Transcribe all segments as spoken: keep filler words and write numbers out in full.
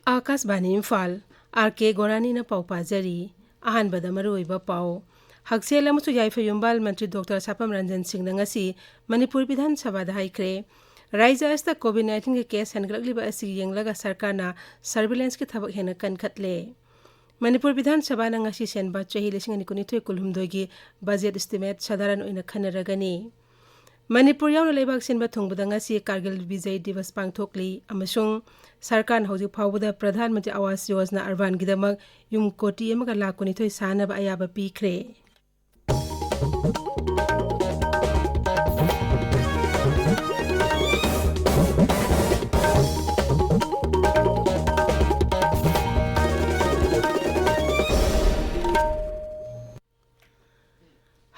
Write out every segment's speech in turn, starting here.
ꯑꯥꯀꯥꯁꯕꯥꯅꯤ Imphal, R ꯀꯦ ꯒꯣꯔꯥꯅꯤꯅ ꯄꯥꯎ ꯄꯥꯖꯔꯤ꯫ ꯑꯍꯥꯟꯕꯗ ꯃꯔꯨꯑꯣꯏꯕ ꯄꯥꯎ꯫ ꯍꯛꯁꯦꯜ ꯑꯃꯁꯨꯡ ꯌꯥꯏꯐ ꯌꯨꯝꯕꯥꯜ ꯃꯟꯇ꯭ꯔꯤ ꯗꯣꯛꯇꯔ ꯁꯥꯄꯝ ꯔꯟꯖꯟ ꯁꯤꯡꯅ ꯉꯁꯤ ꯃꯅꯤꯄꯨꯔ ꯕꯤꯙꯥꯟ ꯁꯚꯥꯗ ꯍꯥꯏꯈ꯭ꯔꯦ, ꯔꯥꯖ꯭ꯌ ꯑꯁꯤꯗ ꯀꯣꯚꯤꯗ ꯅꯥꯏꯟꯇꯤꯟꯒꯤ ꯀꯦꯁ ꯍꯦꯟꯒꯠꯂꯛꯂꯤꯕ ꯑꯁꯤ ꯌꯦꯡꯂꯒ ꯁꯔꯀꯥꯔꯅ ꯁꯔꯚꯤꯂꯦꯟꯁꯀꯤ ꯊꯕꯛ ꯍꯦꯟꯅ ꯀꯟꯈꯠꯂꯦ꯫ ꯃꯅꯤꯄꯨꯔ ꯕꯤꯙꯥꯟ ꯁꯚꯥꯅ ꯉꯁꯤ ꯁꯦꯟꯕꯥ ꯆꯍꯤ ꯂꯤꯁꯤꯡ ꯑꯅꯤ ꯀꯨꯟꯅꯤꯊꯣꯏ ꯀꯨꯟꯍꯨꯝꯗꯣꯏꯒꯤ ꯕꯖꯦꯠ ꯏꯁꯇꯤꯃꯦꯠ ꯁꯥꯙꯥꯔꯟ ꯑꯣꯏꯅ ꯈꯟꯅꯔꯒꯅꯤ꯫ ꯃꯅꯤꯄꯨꯔ ꯌꯥꯎꯅ ꯂꯩꯕꯥꯛ ꯁꯤꯟꯕ ꯊꯨꯡꯕꯗ ꯉꯁꯤ ꯀꯥꯔꯒꯤꯜ ꯕꯤꯖꯌ ꯗꯤꯕꯁ ꯄꯥꯡꯊꯣꯛꯂꯤ ꯑꯃꯁꯨꯡ ꯁꯔꯀꯥꯔꯅ ꯍꯧꯖꯤꯛ ꯐꯥꯎꯕꯗ ꯄ꯭ꯔꯙꯥꯟ ꯃꯟꯇ꯭ꯔꯤ ꯑꯥꯋꯥꯁ ꯌꯣꯖꯅꯥ ꯑꯔꯕꯥꯟꯒꯤꯗꯃꯛ ꯌꯨꯝ ꯀꯣꯇꯤ ꯑꯃꯒ ꯂꯥꯈ ꯀꯨꯟꯅꯤꯊꯣꯏ ꯁꯥꯅꯕ ꯑꯌꯥꯕ ꯄꯤꯈ꯭ꯔꯦ꯫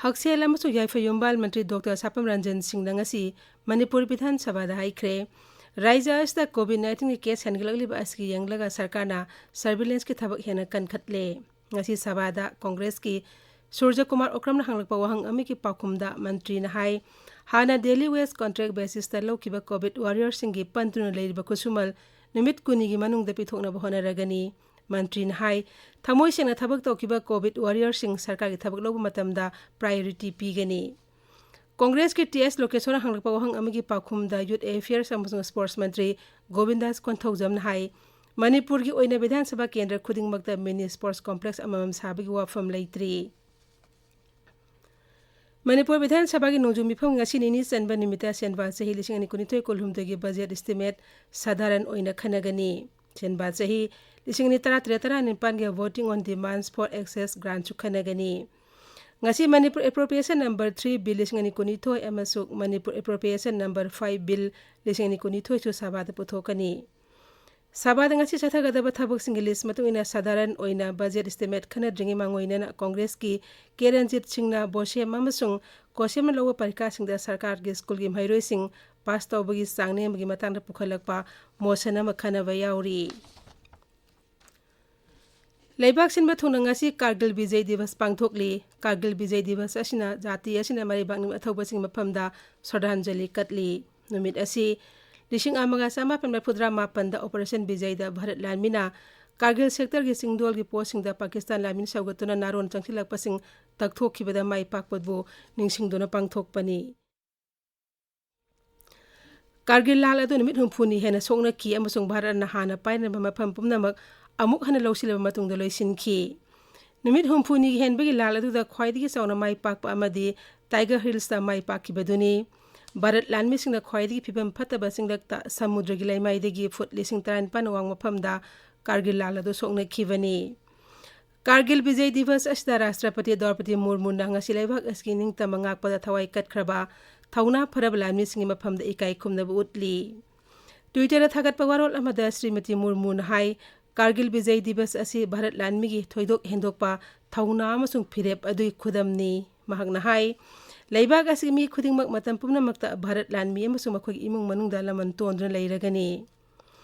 ꯍꯛꯁꯦꯜ ꯑꯃꯁꯨꯡ ꯌꯥꯏꯐ ꯌꯨꯝꯕꯥꯜ ꯃꯟꯇ꯭ꯔꯤ ꯗꯣꯛꯇꯔ ꯁꯥꯄꯝ ꯔꯟꯖꯟ ꯁꯤꯡꯅ ꯉꯁꯤ ꯃꯅꯤꯄꯨꯔ ꯕꯤꯙꯥꯟ ꯁꯚꯥꯗ ꯍꯥꯏꯈ꯭ꯔꯦ, ꯔꯥꯖ꯭ꯌ ꯑꯁꯤꯗ ꯀꯣꯚꯤꯗ ꯅꯥꯏꯟꯇꯤꯟꯒꯤ ꯀꯦꯁ ꯍꯦꯟꯒꯠꯂꯛꯂꯤꯕ ꯑꯁꯤꯒꯤ ꯌꯦꯡꯂꯒ ꯁꯔꯀꯥꯔꯅ ꯁꯔꯚꯤꯂꯦꯟꯁꯀꯤ ꯊꯕꯛ ꯍꯦꯟꯅ ꯀꯟꯈꯠꯂꯦ꯫ ꯉꯁꯤ ꯁꯚꯥꯗ ꯀꯣꯡꯒ꯭ꯔꯦꯁꯀꯤ ꯁꯨꯔꯖ ꯀꯨꯃꯥꯔ ꯑꯣꯀ꯭ꯔꯝꯅ ꯍꯪꯂꯛꯄ ꯋꯥꯍꯪ ꯑꯃꯒꯤ ꯄꯥꯎꯈꯨꯝꯗ ꯃꯟꯇ꯭ꯔꯤꯅ ꯍꯥꯏ, ꯍꯥꯟꯅ ꯗꯦꯂꯤ ꯋꯦꯖ ꯀꯣꯟꯇ꯭ꯔꯦꯛ ꯕꯦꯁꯤꯁꯇ ꯂꯧꯈꯤꯕ ꯀꯣꯚꯤꯗ ꯋꯥꯔꯤꯌꯔꯁꯤꯡꯒꯤ ꯄꯟꯗꯨꯅ ꯂꯩꯔꯤꯕ ꯈꯨꯠꯁꯨꯃꯜ ꯅꯨꯃꯤꯠ ꯀꯨꯟꯅꯤꯒꯤ ꯃꯅꯨꯡꯗ ꯄꯤꯊꯣꯛꯅꯕ ꯍꯣꯠꯅꯔꯒꯅꯤ꯫ ꯃꯟꯇ꯭ꯔꯤꯅ ꯍꯥꯏ, ꯊꯃꯣꯏ ꯁꯦꯡꯅ ꯊꯕꯛ ꯇꯧꯈꯤꯕ ꯀꯣꯚꯤꯗ ꯋꯥꯔꯤꯌꯔꯁꯤꯡ ꯁꯔꯀꯥꯔꯒꯤ ꯊꯕꯛ ꯂꯧꯕ ꯃꯇꯝꯗ ꯄ꯭ꯔꯥꯏꯌꯣꯔꯤꯇꯤ ꯄꯤꯒꯅꯤ꯫ ꯀꯣꯡꯒ꯭ꯔꯦꯁꯀꯤ ꯇꯤ ꯑꯦꯁ ꯂꯣꯀꯦꯁꯣꯔꯅ ꯍꯪꯂꯛꯄ ꯋꯥꯍꯪ ꯑꯃꯒꯤ ꯄꯥꯎꯈꯨꯝꯗ ꯌꯨꯊ ꯑꯦꯐꯤꯌꯔꯁ ꯑꯃꯁꯨꯡ ꯁ꯭ꯄꯣꯔꯠꯁ ꯃꯟꯇ꯭ꯔꯤ ꯒꯣꯕꯤꯟꯗꯥꯁ ꯀꯣꯟꯊꯧꯖꯝꯅ ꯍꯥꯏ, ꯃꯅꯤꯄꯨꯔꯒꯤ ꯑꯣꯏꯅ ꯕꯤꯙꯥꯟ ꯁꯚꯥ ꯀꯦꯟꯗ꯭ꯔ ꯈꯨꯗꯤꯡꯃꯛꯇ ꯃꯤꯅꯤ ꯁ꯭ꯄꯣꯔꯠꯁ ꯀꯣꯝꯄ꯭ꯂꯦꯛꯁ ꯑꯃꯃꯝ ꯁꯥꯕꯒꯤ ꯋꯥꯐꯝ ꯂꯩꯇ꯭ꯔꯤ꯫ ꯃꯅꯤꯄꯨꯔ ꯕꯤꯙꯥꯟ ꯁꯚꯥꯒꯤ ꯅꯣꯡꯖꯨ ꯃꯤꯐꯝ ꯉꯁꯤ ꯅꯤꯅꯤ ꯆꯟꯕ ꯅꯨꯃꯤꯠꯇ ꯁꯦꯟꯕꯥ ꯆꯍꯤ ꯂꯤꯁꯤꯡ ꯑꯅꯤ ꯀꯨꯟꯅꯤꯊꯣꯏ ꯀꯨꯟꯍꯨꯝꯗꯣꯏꯒꯤ ꯕꯖꯦꯠ ꯏꯁꯇꯤꯃꯦꯠ ꯁꯥꯙꯥꯔꯟ ꯑꯣꯏꯅ ꯈꯟꯅꯒꯅꯤ꯫ ꯁꯦꯟꯕꯥ ꯆꯍꯤ ꯂꯤꯁꯤꯡ ꯑꯅꯤ ꯇꯔꯥꯇꯔꯦꯠ ꯇꯔꯥꯅꯤꯄꯥꯟꯒꯤ Voting on Demands for Access Grantꯁꯨ ꯈꯟꯅꯒꯅꯤ꯫ ꯉꯁꯤ ꯃꯅꯤꯄꯨꯔ ꯑꯦꯄ꯭ꯔꯣꯄ꯭ꯔꯤꯌꯦꯁꯟ ꯅꯝꯕꯔ ꯊ꯭ꯔꯤ ꯕꯤꯜ ꯂꯤꯁꯤꯡ ꯑꯅꯤ ꯀꯨꯟꯅꯤꯊꯣꯏ ꯑꯃꯁꯨꯡ ꯃꯅꯤꯄꯨꯔ ꯑꯦꯄ꯭ꯔꯣꯄ꯭ꯔꯤꯌꯦꯁꯟ ꯅꯝꯕꯔ ꯐꯥꯏꯚ ꯕꯤꯜ ꯂꯤꯁꯤꯡ ꯑꯅꯤ ꯀꯨꯟꯅꯤꯊꯣꯏꯁꯨ ꯁꯚꯥꯗ ꯄꯨꯊꯣꯛꯀꯅꯤ꯫ ꯁꯚꯥꯗ ꯉꯁꯤ ꯆꯠꯊꯒꯗꯕ ꯊꯕꯛꯁꯤꯡꯒꯤ ꯂꯤꯁ ꯃꯇꯨꯡ ꯏꯟꯅ ꯁꯥꯙꯥꯔꯟ ꯑꯣꯏꯅ ꯕꯖꯦꯠ ꯏꯁꯇꯤꯃꯦꯠ ꯈꯟꯅꯗ꯭ꯔꯤꯉꯩ ꯃꯥꯡꯑꯣꯏꯅꯅ ꯀꯣꯡꯒ꯭ꯔꯦꯁꯀꯤ ꯀꯦ ꯔꯟꯖꯤꯠ ꯁꯤꯡꯅ ꯕꯣꯁꯦꯝ ꯑꯃꯁꯨꯡ ꯀꯣꯁꯦꯝꯅ ꯂꯧꯕ ꯄꯔꯤꯈꯥꯁꯤꯡꯗ ꯁꯔꯀꯥꯔꯒꯤ ꯁ꯭ꯀꯨꯜꯒꯤ ꯃꯍꯩꯔꯣꯏꯁꯤꯡ ꯄꯥꯁ ꯇꯧꯕꯒꯤ ꯆꯥꯡ ꯅꯦꯝꯕꯒꯤ ꯃꯇꯥꯡꯗ ꯄꯨꯈꯠꯂꯛꯄ ꯃꯣꯁꯟ ꯑꯃ ꯈꯟꯅꯕ ꯌꯥꯎꯔꯤ꯫ ꯂꯩꯕꯥꯛ ꯁꯤꯟꯕ ꯊꯨꯡꯅ ꯉꯁꯤ ꯀꯥꯔꯒꯤꯜ ꯕꯤꯖꯩ ꯗꯤꯕꯁ ꯄꯥꯡꯊꯣꯛꯂꯤ꯫ ꯀꯥꯔꯒꯤꯜ ꯕꯤꯖꯩ ꯗꯤꯕꯁ ꯑꯁꯤꯅ ꯖꯥꯇꯤ ꯑꯁꯤꯅ ꯃꯔꯩꯕꯥꯛ ꯅꯨꯃꯤꯠ ꯑꯊꯧꯕꯁꯤꯡꯒꯤ ꯃꯐꯝꯗ ꯁ꯭ꯔꯗꯥꯟꯖꯂꯤ ꯀꯠꯂꯤ꯫ ꯅꯨꯃꯤꯠ ꯑꯁꯤ ꯂꯤꯁꯤꯡ ꯑꯃꯒ ꯆꯃꯥꯄꯟ ꯃꯔꯤꯐꯨꯇꯔꯥ ꯃꯥꯄꯟꯗ ꯑꯣꯄꯔꯦꯁꯟ ꯕꯤꯖꯩꯗ ꯚꯥꯔꯠ ꯂꯥꯟꯃꯤꯅ ꯀꯥꯔꯒꯤꯜ ꯁꯦꯛꯇꯔꯒꯤ ꯆꯤꯡꯗꯣꯜꯒꯤ ꯄꯣꯁꯁꯤꯡꯗ ꯄꯥꯀꯤꯁꯇꯥꯟ ꯂꯥꯟꯃꯤꯅ ꯁꯧꯒꯠꯇꯨꯅ ꯅꯥꯔꯣꯟ ꯆꯪꯁꯤꯜꯂꯛꯄꯁꯤꯡ ꯇꯛꯊꯣꯛꯈꯤꯕꯗ ꯃꯥꯏ ꯄꯥꯛꯄꯕꯨ ꯅꯤꯡꯁꯤꯡꯗꯨꯅ ꯄꯥꯡꯊꯣꯛꯄꯅꯤ꯫ ꯀꯥꯔꯒꯤꯜ ꯂꯥꯟ ꯑꯗꯨ ꯅꯨꯃꯤꯠ ꯍꯨꯝꯐꯨꯅꯤ ꯍꯦꯟꯅ ꯁꯣꯛꯅꯈꯤ ꯑꯃꯁꯨꯡ ꯚꯥꯔꯠꯅ ꯍꯥꯟꯅ ꯄꯥꯏꯔꯝꯕ ꯃꯐꯝ ꯄꯨꯝꯅꯃꯛ ꯑꯃꯨꯛ ꯍꯟꯅ ꯂꯧꯁꯤꯜꯂꯕ ꯃꯇꯨꯡꯗ ꯂꯣꯏꯁꯤꯟꯈꯤ꯫ ꯅꯨꯃꯤꯠ ꯍꯨꯝꯐꯨꯅꯤ ꯍꯦꯟꯕꯒꯤ ꯂꯥꯟ ꯑꯗꯨꯗ ꯈ꯭ꯋꯥꯏꯗꯒꯤ ꯆꯥꯎꯅ ꯃꯥꯏ ꯄꯥꯛꯄ ꯑꯃꯗꯤ ꯇꯥꯏꯒꯔ ꯍꯤꯜꯁꯇ ꯃꯥꯏ ꯄꯥꯛꯈꯤꯕꯗꯨꯅꯤ꯫ ꯚꯥꯔꯠ ꯂꯥꯟꯃꯤꯁꯤꯡꯅ ꯈ꯭ꯋꯥꯏꯗꯒꯤ ꯐꯤꯕꯝ ꯐꯠꯇꯕ ꯆꯤꯡꯂꯛꯇ ꯁꯃꯨꯗ꯭ꯔꯒꯤ ꯂꯩꯃꯥꯏꯗꯒꯤ ꯐꯨꯠ ꯂꯤꯁꯤꯡ ꯇꯔꯥꯅꯤꯄꯥꯟ ꯋꯥꯡ ꯃꯐꯝꯗ ꯀꯥꯔꯒꯤꯜ ꯂꯥꯟ ꯑꯗꯨ ꯁꯣꯛꯅꯈꯤꯕꯅꯤ꯫ ꯀꯥꯔꯒꯤꯜ ꯕꯤꯖꯩ ꯗꯤꯕꯁ ꯑꯁꯤꯗ ꯔꯥꯁꯇ꯭ꯔꯄꯇꯤ ꯗ꯭ꯔꯧꯄꯗꯤ ꯃꯨꯔꯃꯨꯅ ꯉꯁꯤ ꯂꯩꯕꯥꯛ ꯑꯁꯤꯒꯤ ꯅꯤꯡꯇꯝꯕ ꯉꯥꯛꯄꯗ ꯊꯋꯥꯏ ꯀꯠꯈ꯭ꯔꯕ ꯊꯧꯅꯥ ꯐꯔꯕ ꯂꯥꯟꯃꯤꯁꯤꯡꯒꯤ ꯃꯐꯝꯗ ꯏꯀꯥꯏ ꯈꯨꯝꯅꯕ ꯎꯠꯂꯤ꯫ ꯇ꯭ꯋꯤꯇꯔꯗ ꯊꯥꯒꯠꯄ ꯋꯥꯔꯣꯜ ꯑꯃꯗ ꯁ꯭ꯔꯤꯃꯇꯤ ꯃꯨꯔꯃꯨꯅ ꯍꯥꯏ, ꯀꯥꯔꯒꯤꯜ ꯕꯤꯖꯩ ꯗꯤꯕꯁ ꯑꯁꯤ ꯚꯥꯔꯠ ꯂꯥꯟꯃꯤꯒꯤ ꯊꯣꯏꯗꯣꯛ ꯍꯦꯟꯗꯣꯛꯄ ꯊꯧꯅꯥ ꯑꯃꯁꯨꯡ ꯐꯤꯔꯦꯞ ꯑꯗꯨꯒꯤ ꯈꯨꯗꯝꯅꯤ꯫ ꯃꯍꯥꯛꯅ ꯍꯥꯏ, ꯂꯩꯕꯥꯛ ꯑꯁꯤꯒꯤ ꯃꯤ ꯈꯨꯗꯤꯡꯃꯛ ꯃꯇꯝ ꯄꯨꯝꯅꯃꯛꯇ ꯚꯥꯔꯠ ꯂꯥꯟꯃꯤ ꯑꯃꯁꯨꯡ ꯃꯈꯣꯏꯒꯤ ꯏꯃꯨꯡ ꯃꯅꯨꯡꯗ ꯂꯃꯟ ꯇꯣꯟꯗꯨꯅ ꯂꯩꯔꯒꯅꯤ꯫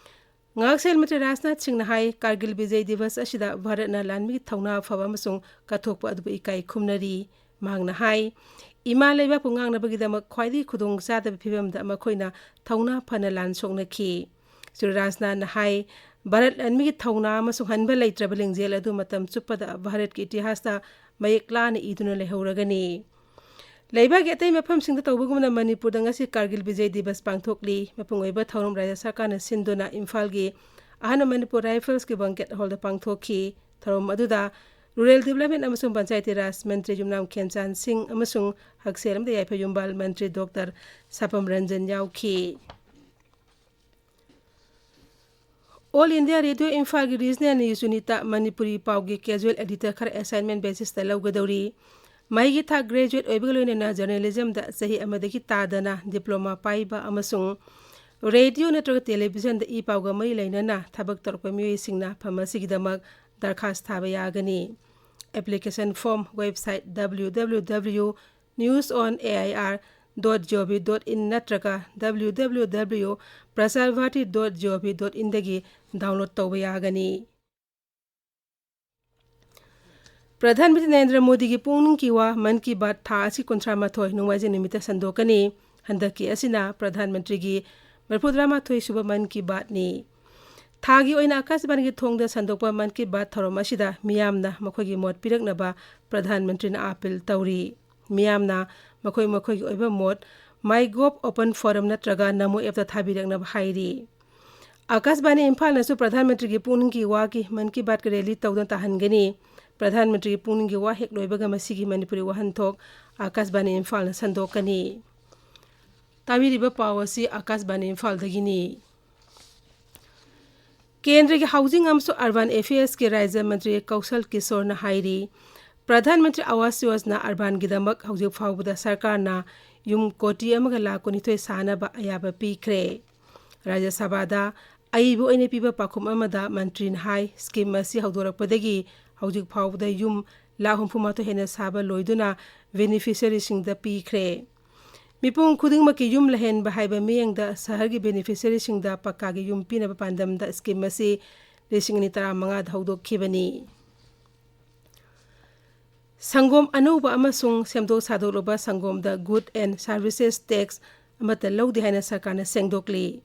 ꯉꯥꯛꯁꯦꯜ ꯃꯟꯇ꯭ꯔꯤ ꯔꯥꯖꯅꯥꯊ ꯁꯤꯡꯅ ꯍꯥꯏ, ꯀꯥꯔꯒꯤꯜ ꯕꯤꯖꯩ ꯗꯤꯕꯁ ꯑꯁꯤꯗ ꯚꯥꯔꯠꯅ ꯂꯥꯟꯃꯤꯒꯤ ꯊꯧꯅꯥ ꯐꯕ ꯑꯃꯁꯨꯡ ꯀꯠꯊꯣꯛꯄ ꯑꯗꯨꯕꯨ ꯏꯀꯥꯏ ꯈꯨꯝꯅꯔꯤ꯫ ꯃꯍꯥꯛꯅ ꯍꯥꯏ, ꯏꯃꯥ ꯂꯩꯕꯥꯛꯄꯨ ꯉꯥꯛꯅꯕꯒꯤꯗꯃꯛ ꯈ꯭ꯋꯥꯏꯗꯒꯤ ꯈꯨꯗꯣꯡ ꯆꯥꯗꯕ ꯐꯤꯕꯝꯗ ꯃꯈꯣꯏꯅ ꯊꯧꯅꯥ ꯐꯅ ꯂꯥꯟ ꯁꯣꯛꯅꯈꯤ꯫ ꯁ꯭ꯔꯤ ꯔꯥꯖꯅꯥꯊꯅ ꯍꯥꯏ, ꯚꯥꯔꯠ ꯂꯥꯟꯃꯤꯒꯤ ꯊꯧꯅꯥ ꯑꯃꯁꯨꯡ ꯍꯟꯕ ꯂꯩꯇ꯭ꯔꯕ ꯂꯤꯡꯖꯦꯜ ꯑꯗꯨ ꯃꯇꯝ ꯆꯨꯞꯄꯗ ꯚꯥꯔꯠꯀꯤ ꯏꯇꯤꯍꯥꯁꯇ ꯃꯌꯦꯛ ꯂꯥꯅ ꯏꯗꯨꯅ ꯂꯩꯍꯧꯔꯒꯅꯤ꯫ ꯂꯩꯕꯥꯛꯀꯤ ꯑꯇꯩ ꯃꯐꯝꯁꯤꯡꯗ ꯇꯧꯕꯒꯨꯝꯅ ꯃꯅꯤꯄꯨꯔꯗ ꯉꯁꯤ ꯀꯥꯔꯒꯤꯜ ꯕꯤꯖꯩ ꯗꯤꯕꯁ ꯄꯥꯡꯊꯣꯛꯂꯤ꯫ ꯃꯄꯨꯡ ꯑꯣꯏꯕ ꯊꯧꯔꯝ ꯔꯥꯖ꯭ꯌ ꯁꯔꯀꯥꯔꯅ ꯁꯤꯟꯗꯨꯅ ꯏꯝꯐꯥꯜꯒꯤ ꯑꯍꯥꯟꯕ ꯃꯅꯤꯄꯨꯔ ꯔꯥꯏꯐꯜꯁꯀꯤ ꯕꯪꯀꯦꯠ ꯍꯣꯜꯗ ꯄꯥꯡꯊꯣꯛꯈꯤ꯫ ꯊꯧꯔꯝ ꯑꯗꯨꯗ ꯔꯨꯔꯦꯜ ꯗꯤꯕꯂꯞꯃꯦꯟ ꯑꯃꯁꯨꯡ ꯄꯟꯆꯥꯌꯇꯤ ꯔꯥꯖ ꯃꯟꯇ꯭ꯔꯤ ꯌꯨꯝꯅꯥꯝ ꯈꯦꯝꯆꯥꯟ ꯁꯤꯡ ꯑꯃꯁꯨꯡ ꯍꯛꯁꯦꯜ ꯑꯃꯗꯤ ꯌꯥꯏꯐ ꯌꯨꯝꯕꯥꯜ ꯃꯟꯇ꯭ꯔꯤ ꯗꯣꯛꯇꯔ ꯁꯥꯄꯝ ꯔꯟꯖꯟ ꯌꯥꯎꯈꯤ꯫ ꯑꯣꯜ ꯏꯟꯗꯤꯌꯥ ꯔꯦꯗꯤꯑꯣ ꯏꯝꯐꯥꯜꯒꯤ ꯔꯤꯖꯅꯦꯜ ꯅ꯭ꯌꯨꯁ ꯌꯨꯅꯤꯠꯇ ꯃꯅꯤꯄꯨꯔꯤ ꯄꯥꯎꯒꯤ ꯀꯦꯖꯨꯋꯦꯜ ꯑꯦꯗꯤꯇꯔ ꯈꯔ ꯑꯦꯁꯥꯏꯟꯃꯦꯟ ꯕꯦꯁꯤꯁꯇ ꯂꯧꯒꯗꯧꯔꯤ꯫ ꯃꯍꯩꯒꯤ ꯊꯥꯛ ꯒ꯭ꯔꯦꯖꯨꯋꯦꯠ ꯑꯣꯏꯕꯒ ꯂꯣꯏꯅꯅ ꯖꯔꯅꯦꯂꯤꯖꯝꯗ ꯆꯍꯤ ꯑꯃꯗꯒꯤ ꯇꯥꯗꯅ ꯗꯤꯄ꯭ꯂꯣꯃꯥ ꯄꯥꯏꯕ ꯑꯃꯁꯨꯡ ꯔꯦꯗꯤꯑꯣ ꯅꯠꯇ꯭ꯔꯒ ꯇꯦꯂꯤꯚꯤꯖꯟꯗ ꯏ ꯄꯥꯎꯒ ꯃꯔꯤ ꯂꯩꯅꯅ ꯊꯕꯛ ꯇꯧꯔꯛꯄ ꯃꯤꯑꯣꯏꯁꯤꯡꯅ ꯐꯝ ꯑꯁꯤꯒꯤꯗꯃꯛ ꯗꯔꯈꯥꯁ ꯊꯥꯕ ꯌꯥꯒꯅꯤ꯫ Application form website W W W news on A I R dot G O V dot in ꯅꯠꯇ꯭ꯔꯒ W W W ꯄ꯭ꯔꯁꯥꯔ Bharti dot G O V dot in ꯗꯒꯤ ꯗꯥꯎꯟꯂꯣꯗ ꯇꯧꯕ ꯌꯥꯒꯅꯤ꯫ ꯄ꯭ꯔꯙꯥꯟ ꯃꯟꯇ꯭ꯔꯤ ꯅꯔꯦꯟꯗ꯭ꯔ ꯃꯣꯗꯤꯒꯤ ꯄꯨꯛꯅꯤꯡꯒꯤ ꯋꯥ ꯃꯟ ꯀꯤ ꯕꯥꯠ ꯊꯥ ꯑꯁꯤ ꯀꯨꯟꯊ꯭ꯔꯥ ꯃꯥꯊꯣꯏ ꯅꯣꯡꯃꯥꯏꯖꯤꯡ ꯅꯨꯃꯤꯠꯇ ꯁꯟꯗꯣꯛꯀꯅꯤ꯫ ꯍꯟꯗꯛꯀꯤ ꯑꯁꯤꯅ ꯄ꯭ꯔꯙꯥꯟ ꯃꯟꯇ꯭ꯔꯤꯒꯤ ꯃꯔꯤꯐꯨꯇꯔꯥ ꯃꯥꯊꯣꯏ ꯁꯨꯕ ꯃꯟ ꯀꯤ ꯕꯥꯠꯅꯤ꯫ ꯊꯥꯒꯤ ꯑꯣꯏꯅ ꯑꯀꯥꯁꯕꯥꯅꯤꯒꯤ ꯊꯣꯡꯗ ꯁꯟꯗꯣꯛꯄ ꯃꯟ ꯀꯤ ꯕꯥꯠ ꯊꯧꯔꯝ ꯑꯁꯤꯗ ꯃꯤꯌꯥꯝꯅ ꯃꯈꯣꯏꯒꯤ ꯃꯣꯠ ꯄꯤꯔꯛꯅꯕ ꯄ꯭ꯔꯙꯥꯟ ꯃꯟꯇ꯭ꯔꯤꯅ ꯑꯥꯄꯤꯜ ꯇꯧꯔꯤ꯫ ꯃꯤꯌꯥꯝꯅ ꯃꯈꯣꯏ ꯃꯈꯣꯏꯒꯤ ꯑꯣꯏꯕ ꯃꯣꯠ MyGov open forum ꯅꯠꯇ꯭ꯔꯒ ꯅꯃꯣ ꯑꯦꯞꯇ ꯊꯥꯕꯤꯔꯛꯅꯕ ꯍꯥꯏꯔꯤ꯫ ꯑꯀꯥꯁꯕꯥꯅꯤ ꯏꯝꯐꯥꯜꯅꯁꯨ ꯄ꯭ꯔꯙꯥꯟ ꯃꯟꯇ꯭ꯔꯤꯒꯤ ꯄꯨꯛꯅꯤꯡꯒꯤ ꯋꯥꯒꯤ ꯃꯟ ꯀꯤ ꯕꯥꯠꯀꯤ ꯔꯦꯂꯤ ꯇꯧꯗꯨꯅ ꯇꯥꯍꯟꯒꯅꯤ꯫ ꯄ꯭ꯔꯙꯥꯟ ꯃꯟꯇ꯭ꯔꯤꯒꯤ ꯄꯨꯛꯅꯤꯡꯒꯤ ꯋꯥ ꯍꯦꯛ ꯂꯣꯏꯕꯒ ꯃꯁꯤꯒꯤ ꯃꯅꯤꯄꯨꯔꯤ ꯋꯥꯍꯟꯊꯣꯛ ꯑꯀꯥꯁꯕꯥꯅꯤ ꯏꯝꯐꯥꯜꯅ ꯁꯟꯗꯣꯛꯀꯅꯤ꯫ ꯇꯥꯕꯤꯔꯤꯕ ꯄꯥꯎ ꯑꯁꯤ ꯑꯀꯥꯁꯕꯥꯅꯤ ꯏꯝꯐꯥꯜꯗꯒꯤꯅꯤ꯫ ꯀꯦꯟꯗ꯭ꯔꯒꯤ ꯍꯥꯎꯖꯤꯡ ꯑꯃꯁꯨꯡ ꯑꯔꯕꯥꯟ ꯑꯦꯐꯤꯌꯔꯁꯀꯤ ꯔꯥꯖ꯭ꯌ ꯃꯟꯇ꯭ꯔꯤ ꯀꯧꯁꯜ ꯀꯤꯁꯣꯔꯅ ꯍꯥꯏꯔꯤ, ꯄ꯭ꯔꯙꯥꯟ ꯃꯟꯇ꯭ꯔꯤ ꯑꯋꯥꯁ ꯌꯣꯖꯅꯥ ꯑꯔꯕꯥꯟꯒꯤꯗꯃꯛ ꯍꯧꯖꯤꯛ ꯐꯥꯎꯕꯗ ꯁꯔꯀꯥꯔꯅ ꯌꯨꯝ ꯀꯣꯇꯤ ꯑꯃꯒ ꯂꯥꯈ ꯀꯨꯟꯅꯤꯊꯣꯏ ꯁꯥꯅꯕ ꯑꯌꯥꯕ ꯄꯤꯈ꯭ꯔꯦ꯫ ꯔꯥꯖ꯭ꯌ ꯁꯚꯥꯗ ꯑꯏꯕ ꯑꯣꯏꯅ ꯄꯤꯕ ꯄꯥꯎꯈꯨꯝ ꯑꯃꯗ ꯃꯟꯇ꯭ꯔꯤꯅ ꯍꯥꯏ, ꯁ꯭ꯀꯤꯝ ꯑꯁꯤ ꯍꯧꯗꯣꯔꯛꯄꯗꯒꯤ ꯍꯧꯖꯤꯛ ꯐꯥꯎꯕꯗ ꯌꯨꯝ ꯂꯥꯈ ꯍꯨꯝꯐꯨ ꯃꯥꯊꯣꯏ ꯍꯦꯟꯅ ꯁꯥꯕ ꯂꯣꯏꯗꯨꯅ ꯕꯦꯅꯤꯐꯤꯁꯔꯤꯁꯤꯡꯗ ꯄꯤꯈ꯭ꯔꯦ꯫ ꯃꯤꯄꯨꯝ ꯈꯨꯗꯤꯡꯃꯛꯀꯤ ꯌꯨꯝ ꯂꯩꯍꯟꯕ ꯍꯥꯏꯕ ꯃꯤꯠꯌꯦꯡꯗ ꯁꯍꯔꯒꯤ ꯕꯦꯅꯤꯐꯤꯁꯔꯤꯁꯤꯡꯗ ꯄꯛꯀꯥꯒꯤ ꯌꯨꯝ ꯄꯤꯅꯕ ꯄꯥꯟꯗꯝꯗ ꯁ꯭ꯀꯤꯝ ꯑꯁꯤ ꯂꯤꯁꯤꯡ ꯑꯅꯤ ꯇꯔꯥꯃꯉꯥꯗ ꯍꯧꯗꯣꯛꯈꯤꯕꯅꯤ꯫ ꯁꯪꯒꯣꯝ ꯑꯅꯧꯕ ꯑꯃꯁꯨꯡ ꯁꯦꯝꯗꯣꯛ ꯁꯥꯗꯣꯛꯂꯕ ꯁꯪꯒꯣꯝꯗ Goods and Services Tax ꯑꯃꯠꯇ ꯂꯧꯗꯦ ꯍꯥꯏꯅ ꯁꯔꯀꯥꯔꯅ ꯁꯦꯡꯗꯣꯛꯂꯤ꯫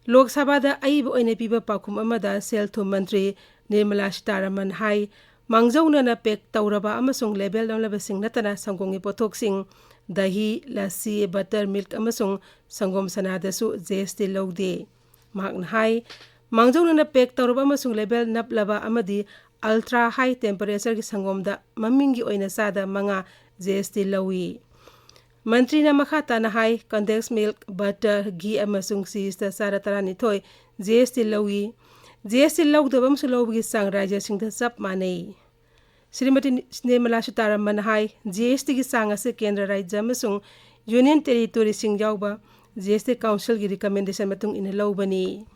ꯂꯣꯛ ꯁꯚꯥꯗ ꯑꯏꯕ ꯑꯣꯏꯅ ꯄꯤꯕ ꯄꯥꯎꯈꯨꯝ ꯑꯃꯗ ꯁꯦꯜ ꯊꯨꯝ ꯃꯟꯇ꯭ꯔꯤ ꯅꯤꯔꯃꯂꯥ ꯁꯤꯇꯥꯔꯥꯃꯟ ꯍꯥꯏ, ꯃꯥꯡꯖꯧꯅꯅ ꯄꯦꯛ ꯇꯧꯔꯕ ꯑꯃꯁꯨꯡ ꯂꯦꯕꯦꯜ ꯅꯝꯂꯕꯁꯤꯡ ꯅꯠꯇꯅ ꯁꯪꯒꯣꯝꯒꯤ ꯄꯣꯠꯊꯣꯛꯁꯤꯡ, ꯗꯍꯤ, ꯂꯁꯤ, ꯕꯇꯔ ꯃꯤꯜꯛ ꯑꯃꯁꯨꯡ ꯁꯪꯒꯣꯝ ꯁꯅꯥꯗꯁꯨ ꯖꯤ ꯑꯦꯁ ꯇꯤ ꯂꯧꯗꯦ꯫ ꯃꯍꯥꯛꯅ ꯍꯥꯏ, ꯃꯥꯡꯖꯧꯅꯅ ꯄꯦꯛ ꯇꯧꯔꯕ ꯑꯃꯁꯨꯡ ꯂꯦꯕꯦꯜ ꯅꯞꯂꯕ ꯑꯃꯗꯤ ꯑꯜꯇ꯭ꯔꯥ ꯍꯥꯏ ꯇꯦꯝꯄꯔꯦꯆꯔꯒꯤ ꯁꯪꯒꯣꯝꯗ ꯃꯃꯤꯡꯒꯤ ꯑꯣꯏꯅ ꯆꯥꯗ ꯃꯉꯥ ꯖꯤ ꯑꯦꯁ ꯇꯤ ꯂꯧꯏ꯫ ꯃꯟꯇ꯭ꯔꯤꯅ ꯃꯈꯥ ꯇꯥꯅ ꯍꯥꯏ, ꯀꯟꯗꯦꯟꯁ ꯃꯤꯜꯛ, ꯕꯇꯔ, ꯘꯤ ꯑꯃꯁꯨꯡ ꯆꯤꯖꯇ ꯆꯥꯗ ꯇꯔꯥꯅꯤꯊꯣꯏ ꯖꯤ ꯑꯦꯁ ꯇꯤ ꯂꯧꯏ꯫ ꯖꯤ ꯑꯦꯁ ꯇꯤ ꯂꯧꯗꯕ ꯑꯃꯁꯨꯡ ꯂꯧꯕꯒꯤ ꯆꯥꯡ ꯔꯥꯖ꯭ꯌꯁꯤꯡꯗ ꯆꯞ ꯃꯥꯟꯅꯩ꯫ ꯁ꯭ꯔꯤꯃꯇꯤ ꯅꯤꯔꯃꯂꯥ ꯁꯤꯇꯥꯔꯥꯃꯟ ꯍꯥꯏ, ꯖꯤ ꯑꯦꯁ ꯇꯤꯒꯤ ꯆꯥꯡ ꯑꯁꯤ ꯀꯦꯟꯗ꯭ꯔ ꯔꯥꯖ꯭ꯌ ꯑꯃꯁꯨꯡ ꯌꯨꯅꯤꯌꯟ ꯇꯦꯔꯤꯇꯣꯔꯤꯁꯤꯡ ꯌꯥꯎꯕ ꯖꯤ ꯑꯦꯁ ꯇꯤ ꯀꯥꯎꯟꯁꯤꯜꯒꯤ ꯔꯤꯀꯃꯦꯟꯗꯦꯁꯟ ꯃꯇꯨꯡ ꯏꯟꯅ ꯂꯧꯕꯅꯤ꯫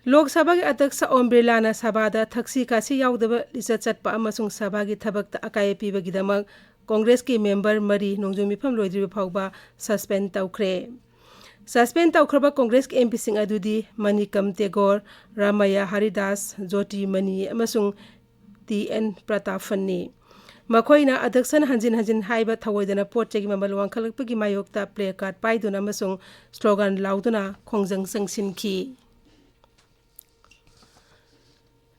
ꯂꯣꯛ ꯁꯚꯥꯒꯤ ꯑꯗ꯭ꯌꯛꯁ ꯑꯣꯝ ꯕꯤꯔꯂꯥꯅ ꯁꯚꯥꯗ ꯊꯛꯁꯤ ꯈꯥꯁꯤ ꯌꯥꯎꯗꯕ ꯂꯤꯆꯠ ꯆꯠꯄ ꯑꯃꯁꯨꯡ ꯁꯚꯥꯒꯤ ꯊꯕꯛꯇ ꯑꯀꯥꯏꯕ ꯄꯤꯕꯒꯤꯗꯃꯛ ꯀꯣꯡꯒ꯭ꯔꯦꯁꯀꯤ ꯃꯦꯝꯕꯔ ꯃꯔꯤ ꯅꯣꯡꯖꯨ ꯃꯤꯐꯝ ꯂꯣꯏꯗ꯭ꯔꯤꯕ ꯐꯥꯎꯕ ꯁꯁꯄꯦꯟ ꯇꯧꯈ꯭ꯔꯦ꯫ ꯁꯁꯄꯦꯟ ꯇꯧꯈ꯭ꯔꯕ ꯀꯣꯡꯒ꯭ꯔꯦꯁꯀꯤ ꯑꯦꯝ ꯄꯤꯁꯤꯡ ꯑꯗꯨꯗꯤ ꯃꯅꯤꯀꯝ ꯇꯦꯒꯣꯔ, ꯔꯥꯃꯥꯌꯥ ꯍꯔꯤꯗꯥꯁ, ꯖꯣꯇꯤ ꯃꯅꯤ ꯑꯃꯁꯨꯡ ꯇꯤ ꯑꯦꯟ ꯄ꯭ꯔꯇꯥꯞꯐꯟꯅꯤ꯫ ꯃꯈꯣꯏꯅ ꯑꯗꯛꯁꯟ ꯍꯟꯖꯤꯟ ꯍꯟꯖꯤꯟ ꯍꯥꯏꯕ ꯊꯧꯑꯣꯏꯗꯅ ꯄꯣꯠ ꯆꯩꯒꯤ ꯃꯃꯜ ꯋꯥꯡꯈꯠꯂꯛꯄꯒꯤ ꯃꯥꯌꯣꯛꯇ placard ꯄꯥꯏꯗꯨꯅ ꯑꯃꯁꯨꯡ slogan ꯂꯥꯎꯗꯨꯅ ꯈꯣꯡꯖꯪ ꯆꯪꯁꯤꯟꯈꯤ꯫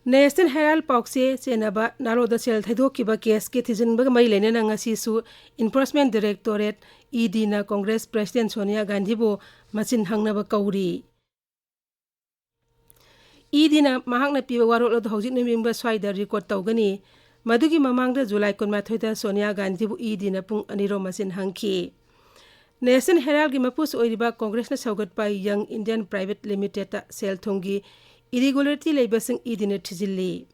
National Herald ꯄꯥꯎꯆꯦ ꯆꯦꯟꯅꯕ ꯅꯥꯔꯣꯗ ꯁꯦꯜ ꯊꯩꯗꯣꯛꯈꯤꯕ caseꯀꯤ ꯊꯤꯖꯤꯟꯕꯒ ꯃꯔꯤ ꯂꯩꯅꯅ ꯉꯁꯤꯁꯨ Enforcement Directorate, EDꯅ Congress President Sonia ꯒꯥꯟꯙꯤꯕꯨ ꯃꯆꯤꯟ ꯍꯪꯅꯕ ꯀꯧꯔꯤ꯫ EDꯅ ꯃꯍꯥꯛꯅ ꯄꯤꯕ ꯋꯥꯔꯣꯜ ꯑꯗꯨ ꯍꯧꯖꯤꯛ ꯅꯨꯃꯤꯠ ꯌꯨꯡꯕ ꯁ꯭ꯋꯥꯏꯗ record ꯇꯧꯒꯅꯤ꯫ ꯃꯗꯨꯒꯤ ꯃꯃꯥꯡꯗ ꯖꯨꯂꯥꯏ ꯀꯨꯟꯃꯥꯊꯣꯏꯗ ꯁꯣꯅꯤꯌꯥ ꯒꯥꯟꯙꯤꯕꯨ EDꯅ ꯄꯨꯡ ꯑꯅꯤꯔꯣꯝ ꯃꯆꯤꯟ ꯍꯪꯈꯤ꯫ National Heraldꯒꯤ ꯃꯄꯨꯁꯨ ꯑꯣꯏꯔꯤꯕ Congressꯅ ꯁꯧꯒꯠꯄ Young Indian Private Limitedꯇ ꯁꯦꯜ ꯊꯨꯝꯒꯤ irregularity ꯂꯩꯕꯁꯤꯡ EDꯅ ꯊꯤꯖꯤꯜꯂꯤ꯫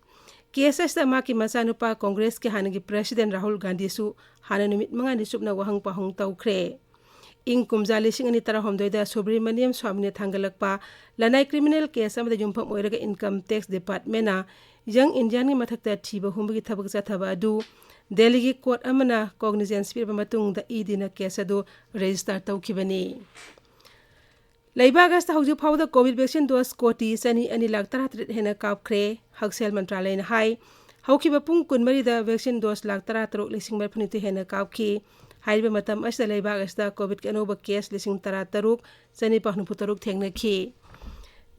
Case ꯑꯁꯤꯗ ꯃꯍꯥꯛꯀꯤ ꯃꯆꯥꯅꯨꯄꯥ Congressꯀꯤ ꯍꯥꯟꯅꯒꯤ President ꯔꯥꯍꯨꯜ ꯒꯥꯟꯙꯤꯁꯨ ꯍꯥꯟꯅ ꯅꯨꯃꯤꯠ ꯃꯉꯥꯅꯤ ꯆꯨꯞꯅ ꯋꯥꯍꯪ ꯄꯥꯎꯍꯪ ꯇꯧꯈ꯭ꯔꯦ꯫ ꯏꯪ ꯀꯨꯝꯖꯥ ꯂꯤꯁꯤꯡ ꯑꯅꯤ ꯇꯔꯥꯍꯨꯝꯗꯣꯏꯗ ꯁꯨꯕ꯭ꯔꯃꯅꯤꯌꯝ ꯁ꯭ꯋꯥꯃꯤꯅ ꯊꯥꯡꯒꯠꯂꯛꯄ ꯂꯅꯥꯏ criminal case ꯑꯃꯗ ꯌꯨꯝꯐꯝ ꯑꯣꯏꯔꯒ Income Tax Departmentꯅ Young Indianꯒꯤ ꯃꯊꯛꯇ ꯊꯤꯕ ꯍꯨꯝꯕꯒꯤ ꯊꯕꯛ ꯆꯠꯊꯕ ꯑꯗꯨ ꯗꯦꯜꯂꯤꯒꯤ court ꯑꯃꯅ cognizance ꯄꯤꯔꯕ ꯃꯇꯨꯡꯗ EDꯅ case ꯑꯗꯨ register ꯇꯧꯈꯤꯕꯅꯤ꯫ ꯂꯩꯕꯥꯛ ꯑꯁꯤꯗ ꯍꯧꯖꯤꯛ ꯐꯥꯎꯕꯗ COVID vaccine dose ꯀꯣꯇꯤ ꯆꯅꯤ ꯑꯅꯤ ꯂꯥꯈ ꯇꯔꯥꯇꯔꯦꯠ ꯍꯦꯟꯅ ꯀꯥꯞꯈ꯭ꯔꯦ꯫ ꯍꯛꯁꯦꯜ ꯃꯟꯇ꯭ꯔꯥꯂꯌꯅ ꯍꯥꯏ, ꯍꯧꯈꯤꯕ ꯄꯨꯡ ꯀꯨꯟꯃꯔꯤꯗ vaccine dose ꯂꯥꯈ ꯇꯔꯥꯇꯔꯨꯛ ꯂꯤꯁꯤꯡ ꯃꯔꯤꯐꯨꯅꯤꯊꯣꯏ ꯍꯦꯟꯅ ꯀꯥꯞꯈꯤ꯫ ꯍꯥꯏꯔꯤꯕ ꯃꯇꯝ ꯑꯁꯤꯗ ꯂꯩꯕꯥꯛ ꯑꯁꯤꯗ COVIDꯀꯤ ꯑꯅꯧꯕ case ꯂꯤꯁꯤꯡ ꯇꯔꯥꯇꯔꯨꯛ ꯆꯅꯤꯄꯥꯟ ꯍꯨꯝꯐꯨꯇꯔꯨꯛ ꯊꯦꯡꯅꯈꯤ꯫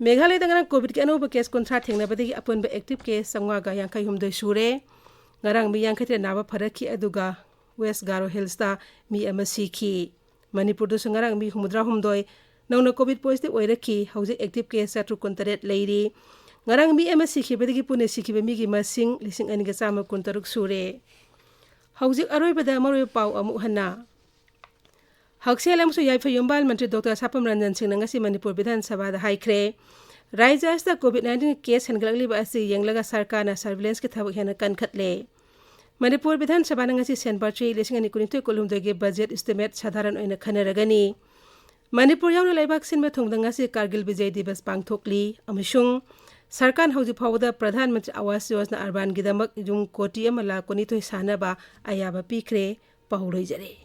ꯃꯦꯘꯥꯂꯌꯗ ꯉꯔꯥꯡ COVIDꯀꯤ ꯑꯅꯧꯕ case ꯀꯨꯟꯊ꯭ꯔꯥ ꯊꯦꯡꯅꯕꯗꯒꯤ ꯑꯄꯨꯟꯕ active case ꯆꯥꯝꯃꯉꯥꯒ ꯌꯥꯡꯈꯩ ꯍꯨꯝꯗꯣꯏ ꯁꯨꯔꯦ꯫ ꯉꯔꯥꯡ ꯃꯤ ꯌꯥꯡꯈꯩ ꯇꯔꯦꯠ ꯅꯥꯕ ꯐꯔꯛꯈꯤ, ꯑꯗꯨꯒ West Garo Hillsꯇ ꯃꯤ ꯑꯃ ꯁꯤꯈꯤ꯫ ꯃꯅꯤꯄꯨꯔꯗꯁꯨ ꯉꯔꯥꯡ ꯃꯤ ꯍꯨꯝꯐꯨꯇꯔꯥ ꯍꯨꯝꯗꯣꯏ ꯅꯧꯅ COVID positive ꯑꯣꯏꯔꯛꯈꯤ꯫ ꯍꯧꯖꯤꯛ active case ꯆꯥꯇ꯭ꯔꯨꯛ ꯀꯨꯟꯇꯔꯦꯠ ꯂꯩꯔꯤ꯫ ꯉꯔꯥꯡ ꯃꯤ ꯑꯃ ꯁꯤꯈꯤꯕꯗꯒꯤ ꯄꯨꯟꯅ ꯁꯤꯈꯤꯕ ꯃꯤꯒꯤ ꯃꯁꯤꯡ ꯂꯤꯁꯤꯡ ꯑꯅꯤꯒ ꯆꯥꯝꯃ ꯀꯨꯟꯇꯔꯨꯛ ꯁꯨꯔꯦ꯫ ꯍꯧꯖꯤꯛ ꯑꯔꯣꯏꯕꯗ ꯃꯔꯨꯑꯣꯏꯕ ꯄꯥꯎ ꯑꯃꯨꯛ ꯍꯟꯅ꯫ ꯍꯛꯁꯦꯜ ꯑꯃꯁꯨꯡ ꯌꯥꯏꯐ ꯌꯨꯝꯕꯥꯜ ꯃꯟꯇ꯭ꯔꯤ ꯗꯣꯛꯇꯔ ꯁꯥꯄꯝ ꯔꯟꯖꯟ ꯁꯤꯡꯅ ꯉꯁꯤ ꯃꯅꯤꯄꯨꯔ ꯕꯤꯙꯥꯟ ꯁꯚꯥꯗ ꯍꯥꯏꯈ꯭ꯔꯦ, ꯔꯥꯖ꯭ꯌ ꯑꯁꯤꯗ COVID nineteen case ꯍꯦꯟꯒꯠꯂꯛꯂꯤꯕ ꯑꯁꯤ ꯌꯦꯡꯂꯒ ꯁꯔꯀꯥꯔꯅ surveillanceꯀꯤ ꯊꯕꯛ ꯍꯦꯟꯅ ꯀꯟꯈꯠꯂꯦ꯫ ꯃꯅꯤꯄꯨꯔ ꯕꯤꯙꯥꯟ ꯁꯚꯥꯅ ꯉꯁꯤ ꯁꯦꯟꯕꯥꯔꯆꯤ ꯂꯤꯁꯤꯡ ꯑꯅꯤ ꯀꯨꯟꯅꯤꯊꯣꯏ ꯀꯨꯟꯍꯨꯝꯗꯣꯏꯒꯤ budget estimate ꯁꯥꯙꯥꯔꯟ ꯑꯣꯏꯅ ꯈꯟꯅꯔꯒꯅꯤ꯫ ꯃꯅꯤꯄꯨꯔ ꯌꯥꯎꯅ ꯂꯩꯕꯥꯛ ꯁꯤꯟꯕ ꯊꯨꯡꯅ ꯉꯁꯤ ꯀꯥꯔꯒꯤꯜ ꯕꯤꯖꯌ ꯗꯤꯕꯁ ꯄꯥꯡꯊꯣꯛꯂꯤ ꯑꯃꯁꯨꯡ ꯁꯔꯀꯥꯔꯅ ꯍꯧꯖꯤꯛ ꯐꯥꯎꯕꯗ ꯄ꯭ꯔꯙꯥꯟ ꯃꯟꯇ꯭ꯔꯤ ꯑꯥꯋꯥꯁ ꯌꯣꯖꯅꯥ ꯑꯔꯕꯥꯟꯒꯤꯗꯃꯛ ꯌꯨꯝ ꯀꯣꯇꯤ ꯑꯃ ꯂꯥꯈ ꯀꯨꯟꯅꯤꯊꯣꯏ ꯁꯥꯅꯕ ꯑꯌꯥꯕ ꯄꯤꯈ꯭ꯔꯦ꯫ ꯄꯥꯎ ꯂꯣꯏꯖꯔꯦ꯫